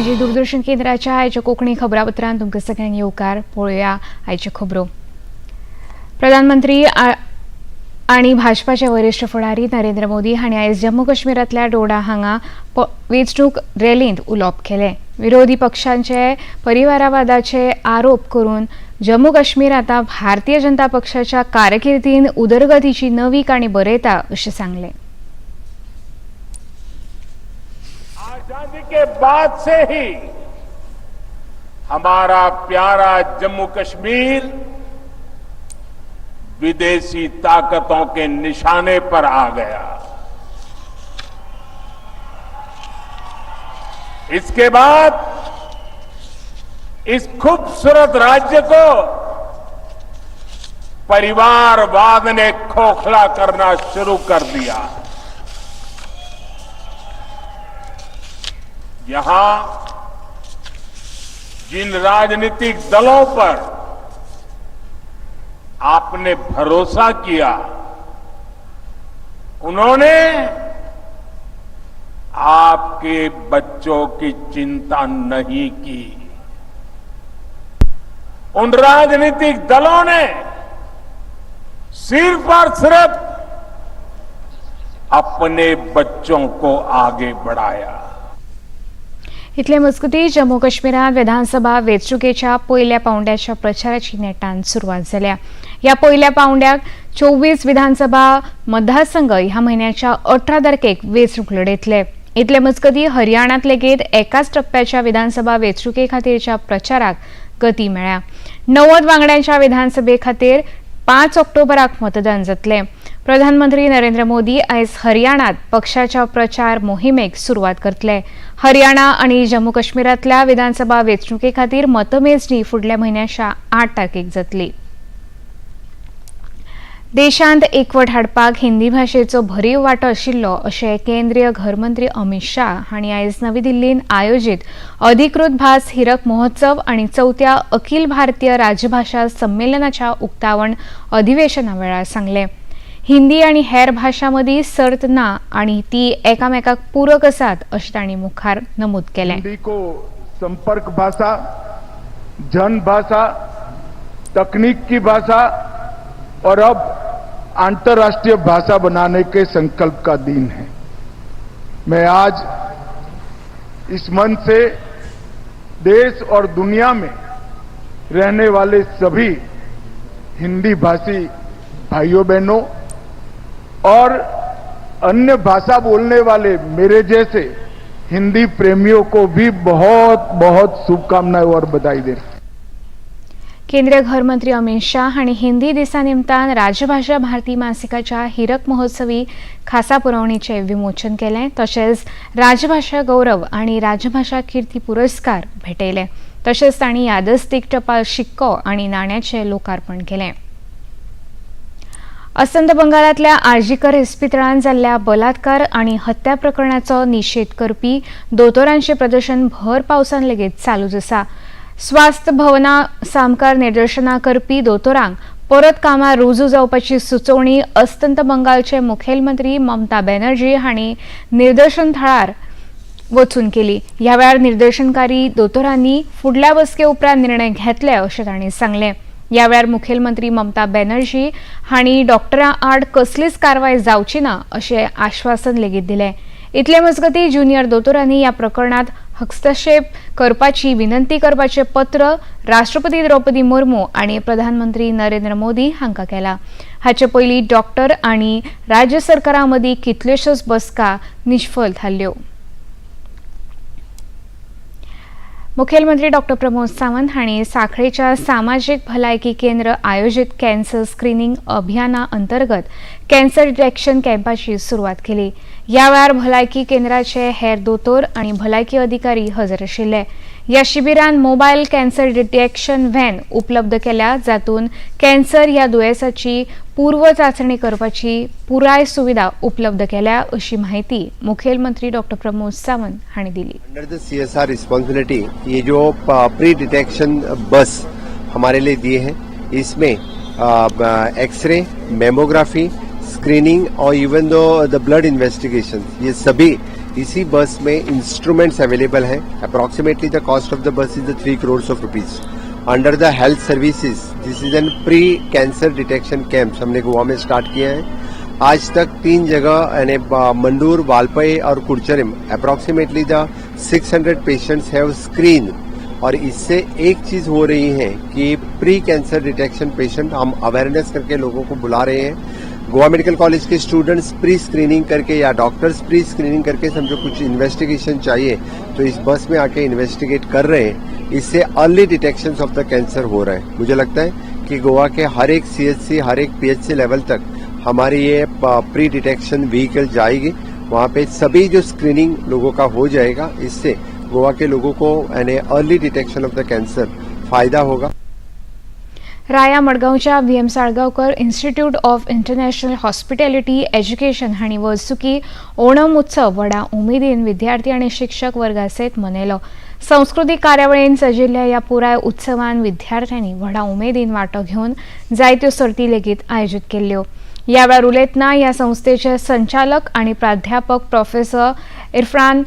पणजी दूरदर्शन केंद्राच्या आयच्या कोंकणी खबरापत्रांत तुमकां सगळ्यांक येवकार. पळोवया आयच्यो खबरो. प्रधानमंत्री आनी भाजपाचे वरिश्ठ फुडारी नरेंद्र मोदी हांणी आयज जम्मू काश्मीरांतल्या डोडा हांगा वेंचणूक रॅलींत उलोवप केलें. विरोधी पक्षांचे परिवारवादाचे आरोप करून जम्मू काश्मीर आतां भारतीय जनता पक्षाच्या कारकिर्दीन उदरगतीची नवी काणी बरयता अशें सांगलें. आजादी के बाद से ही हमारा प्यारा जम्मू कश्मीर विदेशी ताकतों के निशाने पर आ गया. इसके बाद इस खूबसूरत राज्य को परिवारवाद ने खोखला करना शुरू कर दिया. यहां जिन राजनीतिक दलों पर आपने भरोसा किया, उन्होंने आपके बच्चों की चिंता नहीं की. उन राजनीतिक दलों ने सिर्फ और सिर्फ अपने बच्चों को आगे बढ़ाया. इतले मजगती जम्मू काश्मीरांत विधानसभा वेंचणुकेच्या पयल्या पावंड्याच्या प्रचाराची नेटान सुरवात जाल्या. ह्या पयल्या पावंड्याक 24 विधानसभा मतदारसंघ ह्या म्हयन्याच्या 18 तारखेक वेंचणूक लढयतले. इतले मजगती हरियाणांत लेगीत एकाच टप्प्याच्या विधानसभा वेंचणुके खातीरच्या प्रचाराक गती मेळ्ळ्या. 90 वांगड्यांच्या विधानसभे खातीर 5 ऑक्टोबराक मतदान जातलें. प्रधानमंत्री नरेंद्र मोदी आयज हरियाणात पक्षाच्या प्रचार मोहिमेक सुरवात करतले. हरियाणा आनी जम्मू काश्मीरांतल्या विधानसभा वेंचणुके खातीर मतमेजणी फुडल्या म्हयन्याच्या 8 तारखेक जातली. देशांत एकवट हाडपाक हिंदी भाशेचो भरीव वांटो आशिल्लो अशें केंद्रीय घरमंत्री अमित शाह हांणी आयज नवी दिल्लींत आयोजीत अधिकृत भास हिरक महोत्सव आनी चवथ्या अखिल भारतीय राजभाशा संमेलनाच्या उक्तावण अधिवेशना वेळार सांगलें. हिंदी आनी हेर भाशां मदीं सर्त ना आनी ती एकामेकाक पूरक आसात अशें तांणी मुखार नमूद केलें. हिंदी को संपर्क भाषा, जन भाषा, तकनीक की भाषा और अब अंतर्राष्ट्रीय भाषा बनाने के संकल्प का दिन है. मैं आज इस मंच से देश और दुनिया में रहने वाले सभी हिंदी भाषी भाइयों बहनों और अन्य भाषा बोलने वाले मेरे जैसे हिंदी प्रेमियों को भी बहुत बहुत शुभकामनाएं और बधाई दे केंद्रीय घरमंत्री अमित शाह हांणी हिंदी दिसा निमतान राजभाशा भारती मासिकाच्या हिरक महोत्सवी खासा पुरवणीचें विमोचन केलें. तशेंच राजभाशा गौरव आनी राजभाशा किर्ती पुरस्कार भेटयले. तशेंच तांणी यादस्तीक टपाल शिक्को आनी नाण्याचें लोकार्पण केलें. अस्तंत बंगालांतल्या आरजीकर इस्पितळांत जाल्ल्या बलात्कार आनी हत्या प्रकरणाचो निशेध करपी दोतोरांचें प्रदर्शन भर पावसान लेगीत चालूच आसा. स्वास्थ्य भवना सामकार निदर्शनां करपी दोतोरांक परत कामार रुजू जावपाची सुचोवणी अस्तंत बंगालचे मुखेलमंत्री ममता बॅनर्जी हांणी निदर्शन थळार वचून केली. ह्या वेळार निदर्शनकारी दोतोरांनी फुडल्या बसके उपरांत निर्णय घेतले अशें तांणी सांगलें. ह्या वेळार मुखेलमंत्री ममता बॅनर्जी हांणी डॉक्टरां आड कसलीच कारवाय जावची ना अशें आश्वासन लेगीत दिलें. इतले मजगतीं ज्युनियर दोतोरांनी ह्या प्रकरणात हस्तक्षेप करपाची विनंती करपाचें पत्र राष्ट्रपती द्रौपदी मुर्मू आनी प्रधानमंत्री नरेंद्र मोदी हांकां केलां. हाचे पयलीं डॉक्टर आनी राज्य सरकारां मदीं कितल्योश्योच बसका निश्फल थारल्यो. मुखेलमंत्री डॉक्टर प्रमोद सावंत हांणी सांखळेच्या सामाजीक भलायकी केंद्र आयोजीत कॅन्सर स्क्रिनींग अभियाना अंतर्गत कॅन्सर डिटेक्शन कॅम्पाची सुरवात केली. ह्या वेळार भलायकी केंद्राचे हेर दोतोर आनी भलायकी अधिकारी हजर आशिल्ले. ह्या शिबिरान मोबायल कॅन्सर डिटेक्शन व्हॅन उपलब्ध केल्या, जातून कॅन्सर ह्या दुयेंसाची पूर्व चाचणी करपाची पुराय सुविधा उपलब्ध केल्या अशी माहिती मुखेलमंत्री डॉक्टर प्रमोद सावंत हांणी दिली. अंडर the CSR responsibility ये जो प्री डिटेक्शन बस हमारे लिए दिए हैं, इसमें एक्सरे, मेमोग्राफी, स्क्रीनिंग और even though the blood investigation, ये सभी इसी बस में इंस्ट्रूमेंट्स अवेलेबल हैं. Approximately the cost of the bus is the 3 crores of rupees. Under the health services, this is an pre cancer detection camps हमने गोवा में start किया है. आज तक तीन जगह, यानी मंडूर, वालपई और कुडचरिम, approximately the 600 patients have screen. और इससे एक चीज हो रही है कि प्री कैंसर डिटेक्शन पेशेंट हम अवेयरनेस करके लोगों को बुला रहे हैं. Goa medical college K students pre screening करके या डॉक्टर्स प्री स्क्रीनिंग करके, समझो कुछ इन्वेस्टिगेशन चाहिए तो इस बस में आके इन्वेस्टिगेट कर रहे हैं. इससे early detection of the cancer हो रहा है. मुझे लगता है कि गोवा के हर एक सीएचसी, हर एक पीएचसी लेवल तक हमारी ये प्री डिटेक्शन व्हीकल जाएगी. वहाँ पे सभी जो स्क्रीनिंग लोगों का हो जाएगा. इससे गोवा के लोगों को यानी early detection of the cancer फायदा होगा. राया मडगांवच्या V M Salgaonkar institute of international hospitality education हांणी वर्सुकी ओणम उत्सव व्हडा उमेदीन विद्यार्थी आनी शिक्षक वर्गा सयत मनयलो. संस्कृतीक कार्यावळीन सजिल्ल्या ह्या पुराय उत्सवान विद्यार्थ्यांनी व्हडा उमेदीन वांटो घेवन जायत्यो सर्ती लेगीत आयोजीत केल्ल्यो. ह्या वेळार उलयतना ह्या संस्थेचे संचालक आनी प्राध्यापक प्रोफेसर इरफान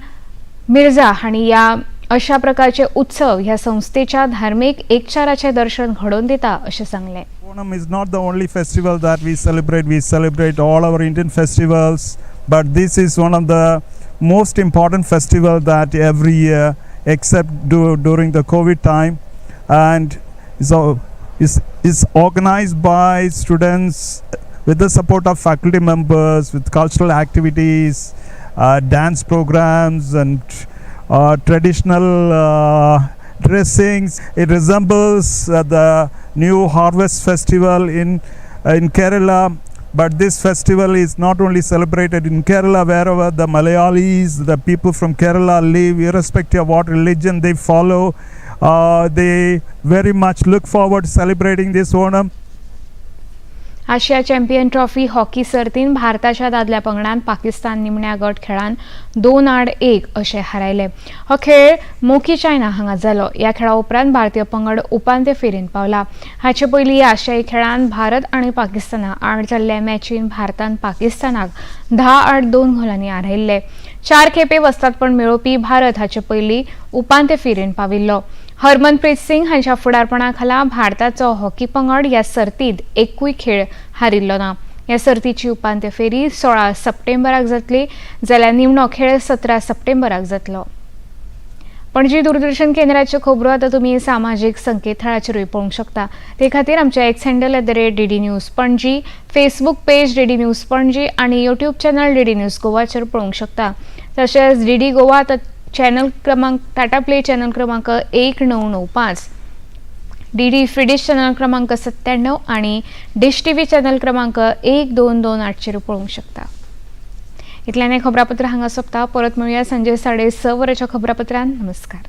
मिर्झा हांणी ह्या अशा प्रकारचे उत्सव ह्या संस्थेच्या धार्मीक एकचाराचें दर्शन घडोवन दिता अशें सांगलें. Onam is not the only festival that we celebrate. We celebrate all our Indian festivals, but this is one of the most important festival that every year, except during the COVID time, and so is organized by students with the support of faculty members, with cultural activities, dance programs, and traditional dressings. It resembles the new harvest festival in Kerala. But this festival is not only celebrated in Kerala, wherever the Malayalis, the people from Kerala live, irrespective of what religion they follow, they very much look forward to celebrating this Onam. Asia champion trophy hockey सर्तीन भारताच्या दादल्या पंगडान पाकिस्तान निमण्या गट खेळान 2-1 अशें हारायले. हो खेळ मोकी चायना हांगा जालो. ह्या खेळा उपरांत भारतीय पंगड उपांत्य फेरीन पावला. हाचे पयलीं आशियाई खेळान भारत आनी पाकिस्ताना आड जाल्ल्या मॅचीन भारतान पाकिस्तानाक 10-2 गोलांनी हारयल्ले. चार खेपे वस्तादपण मेळोवपी भारत हाचे पयलीं उपांत्य फेरीन पाविल्लो. हरमनप्रीत सिंग हांच्या फुडारपणा खाला भारताचो हॉकी पंगड ह्या सर्तीत एकूय खेळ हारिल्लो ना. ह्या सर्तीची उपांत्य फेरी 16 सप्टेंबराक जातली, जाल्यार निमणो खेळ 17 सप्टेंबराक जातलो. पणजी दूरदर्शन केंद्राच्यो खबरो आतां तुमी सामाजीक संकेतथळाचेरूय पळोवंक शकता. ते खातीर आमच्या x handle @DDNews Panaji, Facebook page DD news Panaji आनी युट्यूब चॅनल डीडी न्यूज गोवाचेर पळोवंक शकता. तशेंच डीडी गोवा आतां चॅनल क्रमांक, टाटा प्ले चॅनल क्रमांक 1995, डीडी फ्रीडिश चॅनल क्रमांक 97 आणि डिश टी व्ही चॅनल क्रमांक 1228चेर पळोवंक शकता. इतल्यान हें खबरापत्र हांगा सोंपता. परत मेळुया सांजे 6:30 वरांच्या खबरापत्रान. नमस्कार.